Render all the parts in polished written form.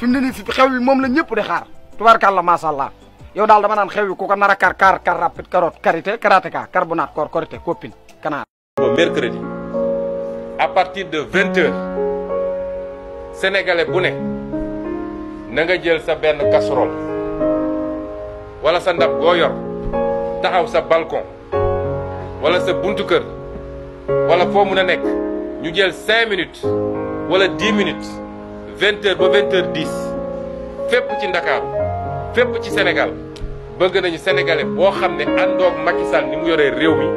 fi mu ne nii fi xew wi moom la ñëpp di xaar tubaarkàlla macha allah yow daal dama naan xew wi ku ko nar a car rapide carotte karité karatéka carbonate korité copine canard. mercredi à partir de 20h sénégalais bu ne na nga jël sa benn casserole wala sa ndab boo yor taxaw sa balcon wala sa buntu kër wala foo mun a nekk ñu jël 5 minutes wala 10 minutes 20h ba 20h10 fépp ci Ndakaaru fépp ci Sénégal bëgg nañu sénégalais boo xam ne àndoog Macky Sall ni mu yoree réew mi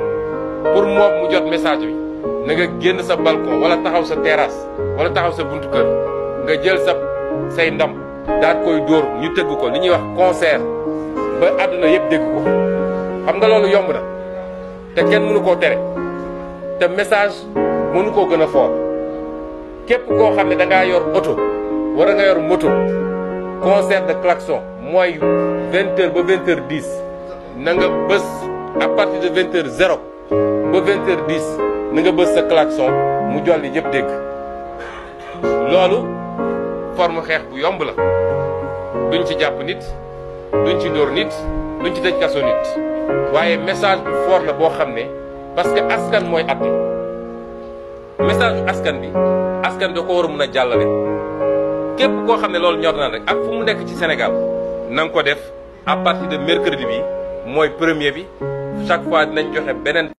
pour moom mu jot message bi na nga génn sa balcon wala taxaw sa terrasse wala taxaw sa buntu kër nga jël say ndam daal koy dóor ñu tëgg ko li ñuy wax concert ba àdduna yëpp dégg ko xam nga loolu yomb na te kenn mënu koo tere te message mënu koo gën a fort képp koo xam ne da ngaa yor oto wala nga yor moto concert de klaxon mooy 20h ba 20h10 na nga bës à partir de 20h0 ba 20h10 na nga bës sa klaxon mu jolli yëpp dégg loolu forme xeex bu yomb la duñ ci jàpp nit duñ ci dóor nit duñ ci tëj kaso nit waaye message bu fort la boo xam ne parce que askan mooy atte message bu askan bi da ko war a mun a jàllale képp koo xam ne loolu ñor na rek ak fu mu nekk ci Sénégal na nga ko def à partir de mercredi bi mooy premier bi chaque fois dinañ joxe beneen